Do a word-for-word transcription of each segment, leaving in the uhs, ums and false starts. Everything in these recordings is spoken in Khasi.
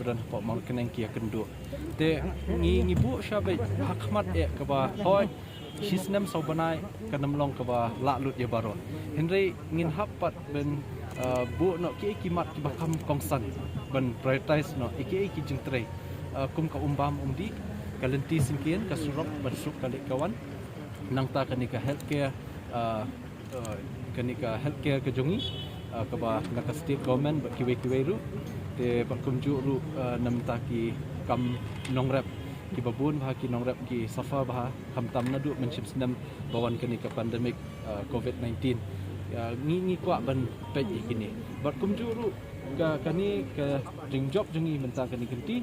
don hapoh Mawryngkneng ki ïakynduh. Te ngi ngi buh sha beit ha khmat eh kaba hoi, shi snem saw bnai kan ym long kaba lah lut ïa baroh. Hynrei ngin hap pat ban, uh, buh noh kiei ki mat kiba kham kongsan ban prioritize noh ïa kiei ki jingtrei, uh, kum ka um bam um dih, ka lynti syngkien, ka surok ban suk ka leit ka wan, nangta kane ka healthcare, uh, uh, kane ka healthcare ka jong ngi, uh, kaba na ka state government bad kiwei kiwei ruh. Te bad kumjuh ruh, uh, namta ki kam nongrep kiba bun bha, ki nongrep ki suffer bha, khamtam naduh mynshem snem ba wan kane ka pandemic, uh, covid nineteen. Uh, ngi ngi kwah ban peit ïa kine. Bad kumjuh ruh ka kane ka jingjop jong ngi mynta kane ka lynti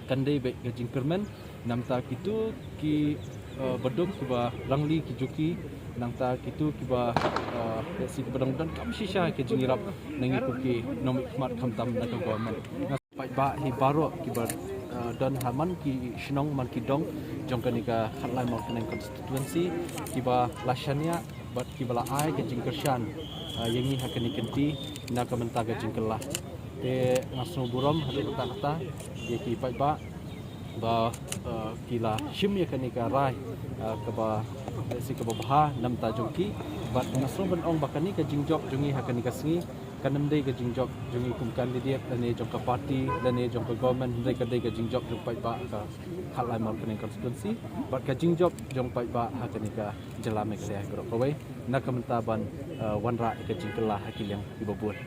kan dei beit ka jingkyrmen namta kito ki, uh, baduk kiba rangli ki juki, nangta kito kiba, uh, si kiba dang donkam shisha ki jingïarap na ngi kum ki nongmihkhmat khamtam na ka government. Nga paidbah hi baroh kiba, uh, don ha man ki shnong man ki dong jong kane ka Khatlai Mawryngkneng constituency kiba la shaniah bad kiba la ai ka jingkyrshan, uh, ïa ngi ha kane ka lynti na ka bynta ka jingkylla. Te nga sngew burom haduh katta katta ïa ki paidbah ba, uh, ki la shim ïa kane ka rai, uh, kaba, si kaba bha namta jong ki. Bad nga sngew ban ong ba kane ka jingjop jong ngi ha kane ka sngi kan ym dei ka jingjop jong ngi kum candidate lane jong ka party lane jong ka government, hynrei ka dei ka jingjop jong paidbah ka Khatlai Mawryngkneng constituency bad ka jingjop jong paidbah ha kane ka jylla Meghalaya baroh kawei na ka bynta ban, uh, wanrah ka jingkylla ha ki liang kiba bun.